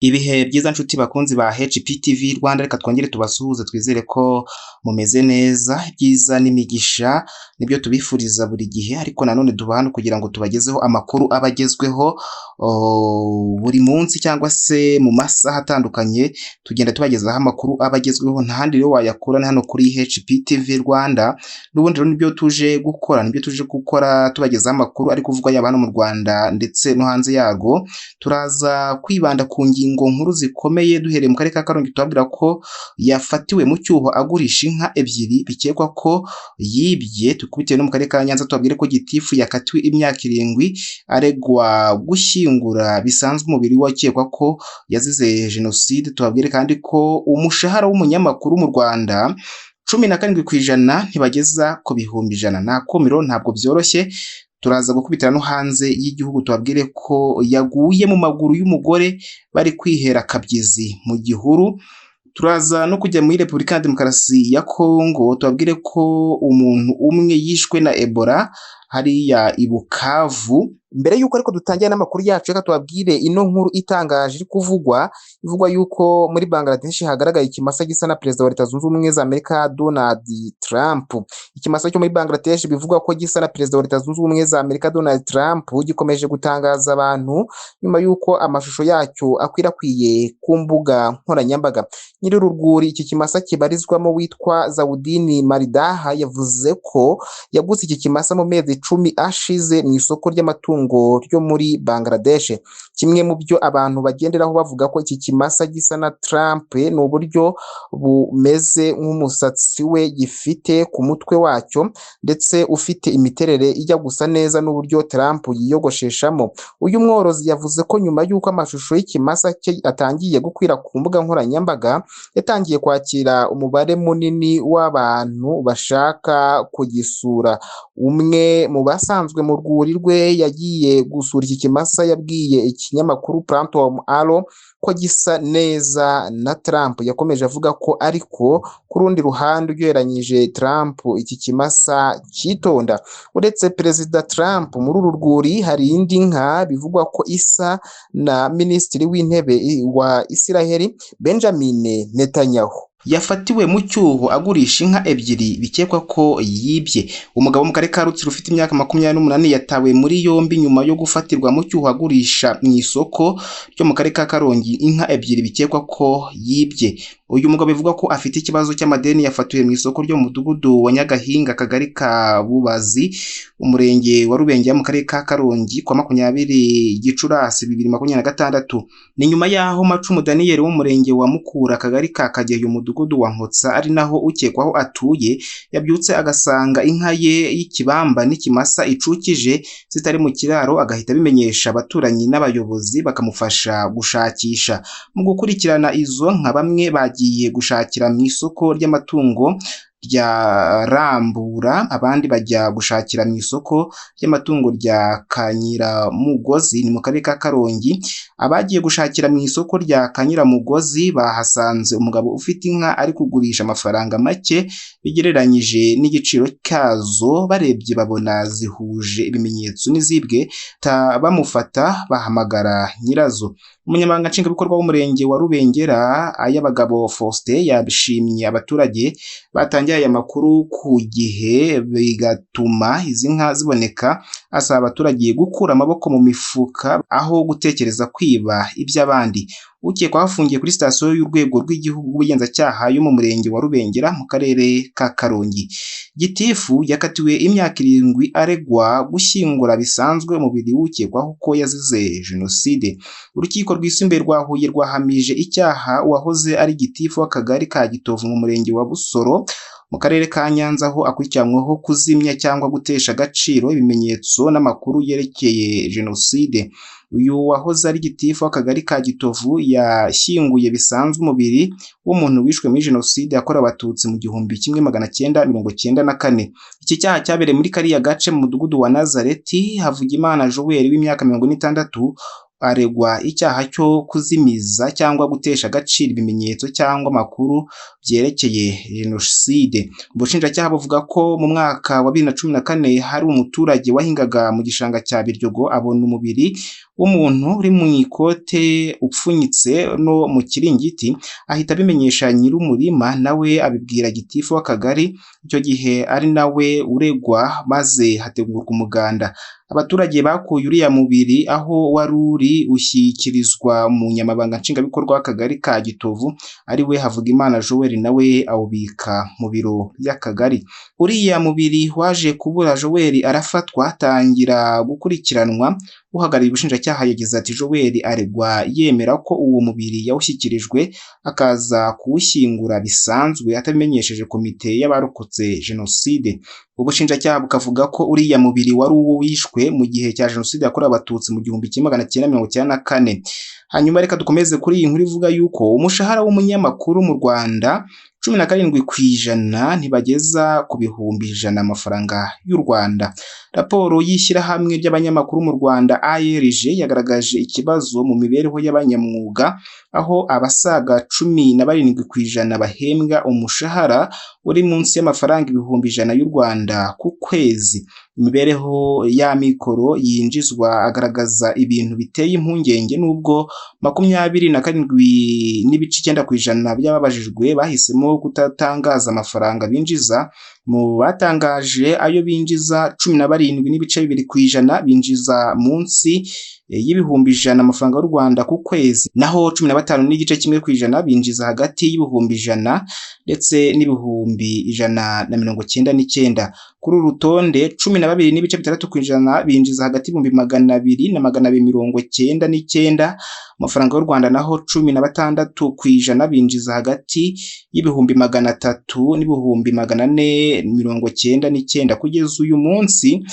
Ibihe byiza nshuti bakunzi ba HPTV Rwanda, reka twongere tubasuhuze twizere ko mumeze neza. Ibyiza n'imigisha nibyo tubifuriza buri gihe, ariko nanone duba hano kugira ngo tubagezeho amakuru aba agezweho buri munsi cyangwa se mu masaha atandukanye, tugenda tubagezaho amakuru aba agezweho. Nta handi rero wayakura ni hano kuri HPTV Rwanda. N'ubundi rero nibyo tuje gukora, nibyo tuje gukora tubagezaho amakuru ari kuvugwa yaba hano mu Rwanda ndetse no hanze yarwo. Turaza kwibanda ku ngingo nkuru zikomeye duhereye mu karere ka Karongi, tubabwira ko yafatiwe mu cyuho agurisha inka ebyiri bikekwa ko yibye. Tukubitiye no mu karere ka Nyanza tubabwire ko gitifu yakatiwe imyaka 7 aregwa gushyingura bisanzwe umubiri w'ukekwa ko yazize jenoside. Tubabwire kandi ko umushahara w'umunyamakuru mu Rwanda 17% ntibageza ku 100,000. Nta kumiro, ntabwo byoroshye. Turaza gukubitira no hanze y'igihugu tubabwire ko yaguye mu maguru y'umugore bari kwihera akabyizi mu gihuru. Turaza no kujya muri Repubulika ya Demokarasi ya Kongo tubabwire ko umuntu umwe yishwe na Ebola hariya i Bukavu. Mbere y'uko ariko dutangira n'amakuru yacu, reka tubabwire ino nkuru itangaje iri kuvugwa, ivugwa yuko muri Bangladesh hagaragaye ikimasa gisa na perezida wa Leta Zunze Ubumwe za Amerika Donald Trump. Ikimasa cyo muri Bangladesh bivugwa ko gisa na perezida wa Leta Zunze Ubumwe za Amerika Donald Trump gikomeje gutangaza abantu nyuma y'uko amashusho yacyo akwirakwiye ku mbuga nkoranyambaga. Nyiri uru rwuri iki kimasa kibarizwamo witwa Zawudini Maridaha yavuze ko yaguze iki kimasa mu mezi 10 ashize mu isoko ry'amatungo ryo muri Bangladesh. Kimwe mu byo abantu bagenderaho bavuga ko iki kimasa gisa na Trump ni uburyo bumeze nk'umusatsi we gifite ku mutwe wacyo, ndetse ufite imiterere ijya gusa neza n'uburyo Trump yiyogosheshamo. Uyu mworozi yavuze ko nyuma y'uko amashusho y'ikimasa cye atangiye gukwira ku mbuga nkoranyambaga, yatangiye kwakira umubare munini w'abantu bashaka kugisura. Umwe mu basanzwe mu rwuri rwe yagiye gusura iki kimasa yabwiye ikinyamakuru Phantom Alo ko gisa neza na Trump. Yakomeje avuga ko ariko ku rundi ruhande ugereranyije Trump iki kimasa cyitonda. Uretse perezida Trump, muri uru rwuri hari indi nka bivugwa ko isa na minisitiri w'intebe wa Isiraheli Benjamin Netanyahu. Yafatiwe mu cyuho agurisha inka ebyiri bikekwa ko yibye. Umugabo mu karere ka Rutsiro ufite imyaka 28 yatawe muri yombi nyuma yo gufatirwa mu cyuho agurisha mu isoko ryo mu karere ka Karongi inka ebyiri bikekwa ko yibye. Uyu mugabo bivugwa ko afite ikibazo cy'amadeni yafatiwe mu isoko ryo mu mudugudu wa Nyagahinga, akagari ka Bubazi, umurenge wa Rubengera mu karere ka Karongi kwa 20 Gicurasi 2026. Ni nyuma y'aho Macumu Daniel w'umurenge wa Mukura, akagari ka Kageyo, umudugudu wa Nkotsa ari naho ukekwaho atuye, yabyutse agasanga inka ye y'ikibamba n'ikimasa icukije zitari mu kiraro, agahita abimenyesha abaturanyi n'abayobozi bakamufasha gushakisha. Mu gukurikirana izo nka, bamwe bagiye gushakira mu isoko ry'amatungo rya Rambura, abandi bajya gushakira mu isoko ry'amatungo rya Kanyiramugozi ni mu karere ka Karongi. Abagiye gushakira mu isoko rya Kanyiramugozi bahasanze umugabo ufite inka ari kugurisha amafaranga make bigereranyije n'igiciro cyazo, barebye babona zihuje ibimenyetso n'izibwe, bamufata bahamagara nyirazo. Umunyamabanga nshingwabikorwa w'umurenge wa Rubengera Ayabagabo Faustin yashimye abaturage batangiye aya makuru ku gihe bigatuma izi nka ziboneka, asaba abaturage gukura amaboko mu mifuka aho gutekereza kwiba iby'abandi. Ukekwaho afungiye kuri sitasiyo y'urwego rw'igihugu rw'ubugenzacyaha yo mu murenge wa Rubengera mu karere ka Karongi. Gitifu yakatiwe imyaka 7 aregwa gushyingura bisanzwe umubiri w'ukekwaho ko yazize jenoside. Urukiko rwisumbuye rwa Huye rwahamije icyaha uwahoze ari gitifu w'akagari ka Gitovu mu murenge wa Busoro mu karere ka Nyanza, aho akurikiranyweho kuzimya cyangwa gutesha agaciro ibimenyetso n'amakuru yerekeye jenoside. Uyu wahoze ari gitifu w'akagari ka Gitovu yashyinguye bisanzwe umubiri w'umuntu wishwe muri jenoside yakorewe Abatutsi mu 1994. Iki cyaha cyabereye muri kariya gace mu mudugudu wa Nazareti. Havugimana Joel w'imyaka 46 aregwa icyaha cyo kuzimiza cyangwa gutesha agaciro ibimenyetso cyangwa amakuru byerekeye jenoside. Ubushinjacyaha buvuga ko mu mwaka wa 2014 hari umuturage wahingaga mu gishanga cya Biryogo abona umubiri w'umuntu uri mu ikote upfunyitse no mu kiringiti, ahita abimenyesha nyir'umurima, nawe abibwira gitifu w'akagari, icyo gihe ari nawe uregwa, maze hategurwa umuganda. Abaturage bakuye uriya mubiri aho wari uri ushyikirizwa umunyamabanga nshingwabikorwa w'akagari ka Gitovu, ari we Havugimana Joel, nawe awubika mu biro by'akagari. Uriya mubiri waje kubura, Joel arafatwa atangira gukurikiranwa. Uhagarariye ubushinjacyaha yagize ati Joel aregwa yemera ko uwo mubiri yawushyikirijwe akaza kuwushyingura bisanzwe atabimenyesheje komite y'abarokotse jenoside. Ubushinjacyaha bukavuga ko uriya mubiri wari uwo wishwe mu gihe cya jenoside yakorewe Abatutsi mu 1994. Hanyuma reka dukomeze kuri iyi nkuru ivuga yuko umushahara w'umunyamakuru mu Rwanda 17% ntibageza ku 100,000 amafaranga y'u Rwanda. Raporo y'ishyirahamwe ry'abanyamakuru mu Rwanda ARG yagaragaje ikibazo mu mibereho y'abanyamwuga, aho abasaga 17% bahembwa umushahara uri munsi y'amafaranga 100,000 y'u Rwanda ku kwezi. Imibereho y'amikoro yinjizwa agaragaza ibintu biteye impungenge, nubwo 27.9% by'ababajijwe bahisemo kutatangaza amafaranga binjiza. Mu batangaje ayo binjiza, 17.2% binjiza munsi y'100,000 amafaranga y'u Rwanda ku kwezi, naho 15.1% binjiza hagati y'100,000 ndetse n'199,000. Kuri uru rutonde 12.6% binjiza hagati y'200,000 na 299,000 amafaranga y'u Rwanda, naho 16% binjiza hagati y'300,000 n'499,000. Kugeza uyu munsi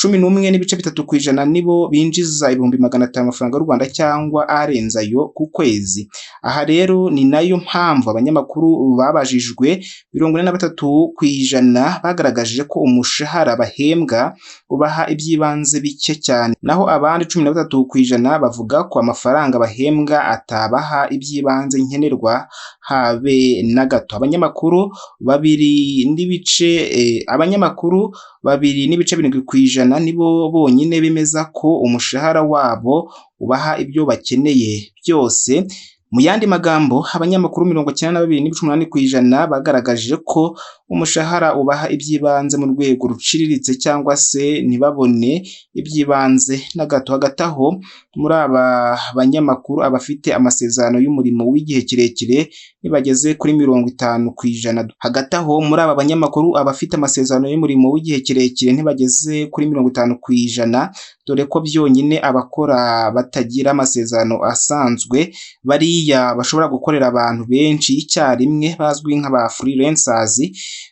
11.3% nibo binjiza 500,000 amafaranga y'u Rwanda cyangwa arenze ayo ku kwezi. Aha rero ni nayo mpamvu abanyamakuru babajijwe 43% bagaragaje ko umushahara bahembwa ubaha iby'ibanze bike cyane, naho abandi 13% bavuga ko amafaranga bahembwa atabaha iby'ibanze nkenerwa habe na gato. Abanyamakuru 2.7% nibo bonyine bemeza ko umushahara wabo ubaha ibyo bakeneye byose. Mu yandi magambo, abanyamakuru 92.8% bagaragaje ko umushahara ubaha iby'ibanze mu rwego ruciriritse cyangwa se ntibabone iby'ibanze na gato. Hagati aho muri aba banyamakuru abafite amasezerano y'umurimo w'igihe kirekire nibageze kuri 50%. Hagati aho muri aba banyamakuru abafite amasezerano y'umurimo w'igihe kirekire ntibageze kuri 50%, dore ko byonyine abakora batagira amasezerano asanzwe bariya bashobora gukorera abantu benshi icyarimwe bazwi nk'aba freelancers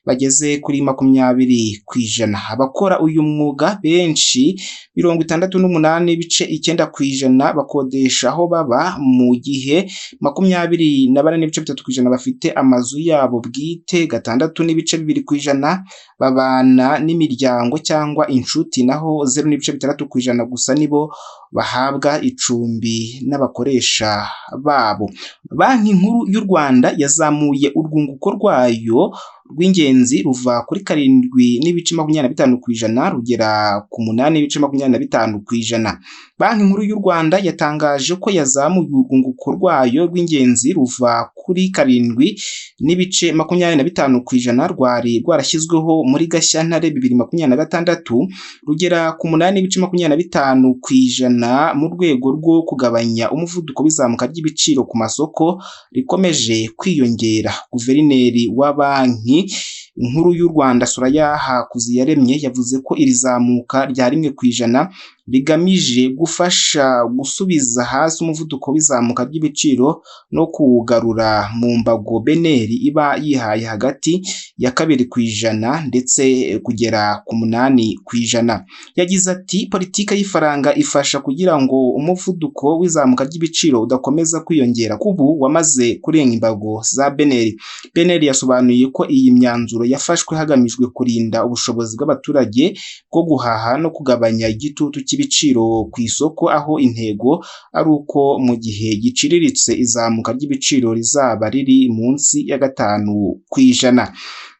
bageze kuri 20%. Abakora uyu mwuga benshi 68.9% bakodesha aho baba, mu gihe 24.3% bafite amazu yabo bwite, 6.2% babana n'imiryango cyangwa inshuti, naho 0.6% gusa nibo bahabwa icumbi n'abakoresha babo. Banki Nkuru y'u Rwanda yazamuye urwunguko rwayo rw'ingenzi ruva kuri 7.25% rugera ku 8.25%. Banki Nkuru y'u Rwanda yatangaje ko yazamuye urwunguko rwayo rw'ingenzi ruva kuri 7.25% rwari rwarashyizweho muri Gashyantare 2026 rugera ku 8.25% mu rwego rwo kugabanya umuvuduko w'izamuka ry'ibiciro ku masoko rikomeje kwiyongera. Guverineri wa Banki Nkuru y'u Rwanda Soraya Hakuziyaremye yavuze ko iri zamuka rya 1% rigamije gufasha gusubiza hasi umuvuduko w'izamuka ry'ibiciro no kuwugarura mu mbago BNR iba yihaye hagati ya 2% ndetse kugera ku 8%. Yagize ati politiki y'ifaranga ifasha kugira ngo umuvuduko w'izamuka ry'ibiciro udakomeza kwiyongera kubu wamaze kurenga imbago za BNR. BNR yasobanuye ko iyi myanzuro myanzuro yafashwe hagamijwe kurinda ubushobozi bw'abaturage bwo guhaha no kugabanya igitutu cy'ibiciro ku isoko, aho intego ari uko mu gihe giciriritse izamuka ry'ibiciro rizaba riri munsi ya 5%.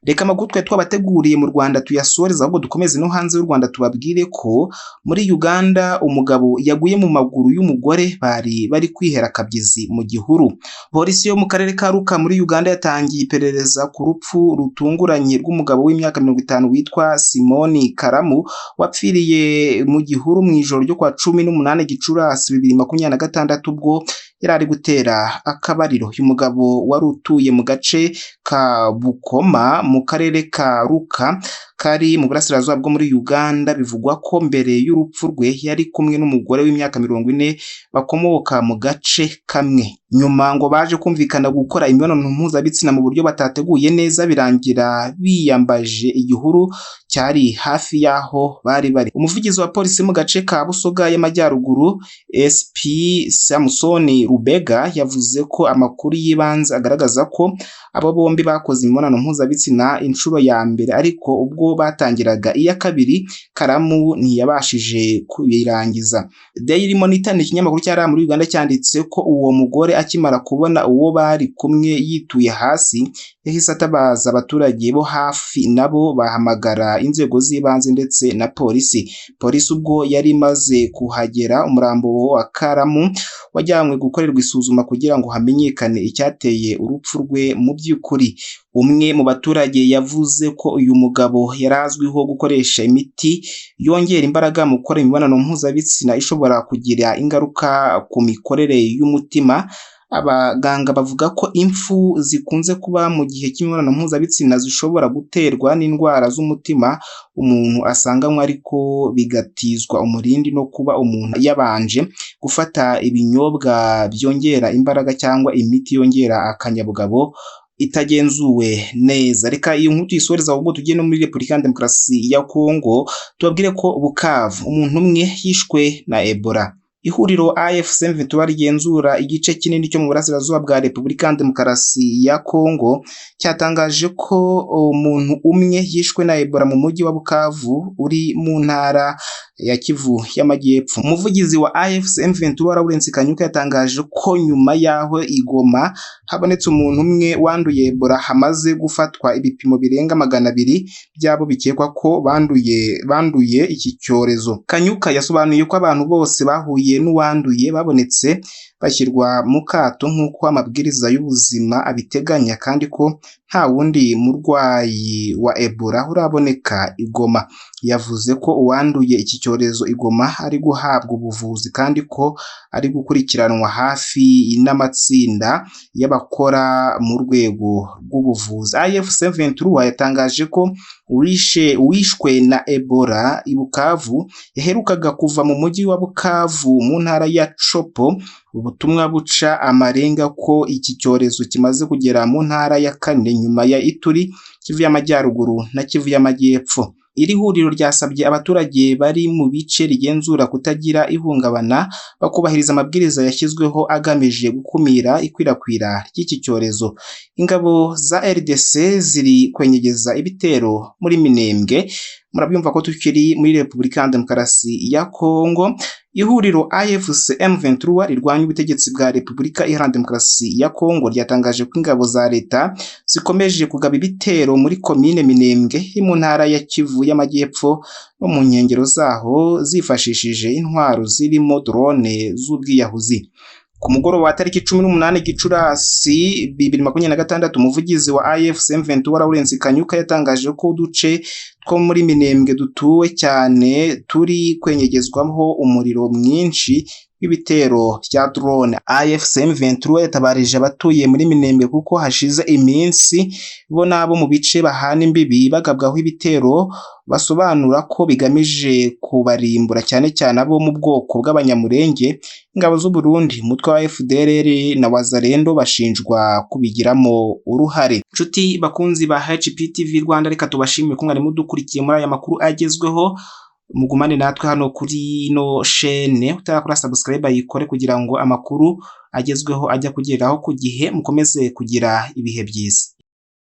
Reka amakuru twari twabateguriye mu Rwanda tuyasoreze, ahubwo dukomeze no hanze y'u Rwanda tubabwire ko muri Uganda umugabo yaguye mu maguru y'umugore bari bari kwihera akabyizi mu gihuru. Polisi yo mu karere ka Ruka muri Uganda yatangiye iperereza ku rupfu rutunguranye rw'umugabo w'imyaka 50 witwa Simoni Karamu wapfiriye mu gihuru mu ijoro ryo kwa 18 Gicurasi 2026 ubwo yari ari gutera akabariro. Uyu mugabo wari utuye mu gace ka Bukoma mu karere ka Ruka kari mu burasirazuba bwo muri Uganda, bivugwa ko mbere y'urupfu rwe yari kumwe n'umugore w'imyaka 40 bakomoka mu gace kamwe. Nyuma ngo baje kumvikana gukora imibonano mpuzabitsina mu buryo batateguye neza, birangira biyambaje igihuru cyari hafi y'aho bari bari. Umuvugizi wa polisi mu gace ka Busoga y'Amajyaruguru SP Samusoni Rubega yavuze ko amakuru y'ibanze agaragaza ko abo bombi bakoze imibonano mpuzabitsina inshuro ya mbere, ariko ubwo batangiraga iya kabiri Karamu ntiyabashije kuyirangiza. Daily Monitor ni ikinyamakuru cyari muri Uganda cyanditse ko uwo mugore akimara kubona uwo bari kumwe yituye hasi yahise atabaza abaturage bo hafi, nabo bahamagara inzego z'ibanze ndetse na polisi. Polisi ubwo yari imaze kuhagera, umurambo wa Karamu wajyanywe gukorerwa isuzuma kugira ngo hamenyekane icyateye urupfu rwe mu by'ukuri. Umwe mu baturage yavuze ko uyu mugabo yari azwiho gukoresha imiti yongera imbaraga mu gukora imibonano mpuzabitsina ishobora kugira ingaruka ku mikorere y'umutima. Abaganga bavuga ko impfu zikunze kuba mu gihe cy'imibonano mpuzabitsina zishobora guterwa n'indwara z'umutima umuntu asanganywe, ariko bigatizwa umurindi no kuba umuntu yabanje gufata ibinyobwa byongera imbaraga cyangwa imiti yongera akanyabugabo itagenzuwe neza. Reka iyo nkuru tuyisoreze, ahubwo tujye no muri Repubulika ya Demokarasi ya Kongo tubabwire ko Bukavu umuntu umwe yishwe na Ebola. Ihuriro AFC M23 rigenzura igice kinini cyo mu burasirazuba bwa Repubulika ya Demokarasi ya Kongo cyatangaje ko umuntu umwe yishwe na Ebola mu mujyi wa Bukavu uri mu ntara ya Kivu y'Amajyepfo. Umuvugizi wa AFC M23 Lawrence Kanyuka yatangaje ko nyuma y'aho igoma habonetse umuntu umwe wanduye Ebola hamaze gufatwa ibipimo birenga 200 by'abo bikekwa ko banduye iki cyorezo. Kanyuka yasobanuye ko abantu bose bahuye n'uwanduye babonetse bashyirwa mu kato nk'uko amabwiriza y'ubuzima abiteganya, kandi ko nta wundi murwayi wa Ebola uraboneka i Goma. Yavuze ko uwanduye iki cyorezo i Goma ari guhabwa ubuvuzi kandi ko ari gukurikiranwa hafi n'amatsinda y'abakora mu rwego rw'ubuvuzi. AFC M23 yatangaje ko uwishwe na Ebola i Bukavu yaherukaga kuva mu mujyi wa Bukavu mu ntara ya Chopo. Ubutumwa buca amarenga ko iki cyorezo kimaze kugera mu ntara ya kane nyuma ya Ituri, Kivu y'Amajyaruguru na Kivu y'Amajyepfo. Iri huriro ryasabye abaturage bari mu bice rigenzura kutagira ihungabana, bakubahiriza amabwiriza yashyizweho agamije gukumira ikwirakwira ry'iki cyorezo. Ingabo za RDC ziri kwenyegeza ibitero muri Minembwe. Murabyumva ko tukiri muri Repubulika ya Demokarasi ya Kongo. Ihuriro AFC M23 rirwanya ubutegetsi bwa Repubulika Iharanira Demokarasi ya Kongo ryatangaje ko ingabo za leta zikomeje kugaba ibitero muri komine Minembwe iri mu ntara ya Kivu y'Amajyepfo no mu nkengero zaho zifashishije intwaro zirimo drone z'ubwiyahuzi. Ku mugoroba wa tariki 18 Gicurasi 2026, umuvugizi wa AFC M23 Lawrence Kanyuka yatangaje ko uduce two muri Minembwe dutuwe cyane turi kwenyegezwaho umuriro mwinshi w'ibitero bya drone. AFC M23 yatabarije abatuye muri Minembwe kuko hashize iminsi bo nabo mu bice bahana imbibi bagabwaho ibitero basobanura ko bigamije kubarimbura, cyane cyane abo mu bwoko bw'Abanyamurenge. Ingabo z'u Burundi, umutwe wa FDLR na Wazalendo bashinjwa kubigiramo uruhare. Nshuti bakunzi ba HPTV Rwanda, reka tubashimire ko mwari mudukurikiye muri aya makuru agezweho. Mugumane natwe hano kuri ino shene, utarakora subscribe ayikore kugira ngo amakuru agezweho ajya kugeraho ku gihe. Mukomeze kugira ibihe byiza.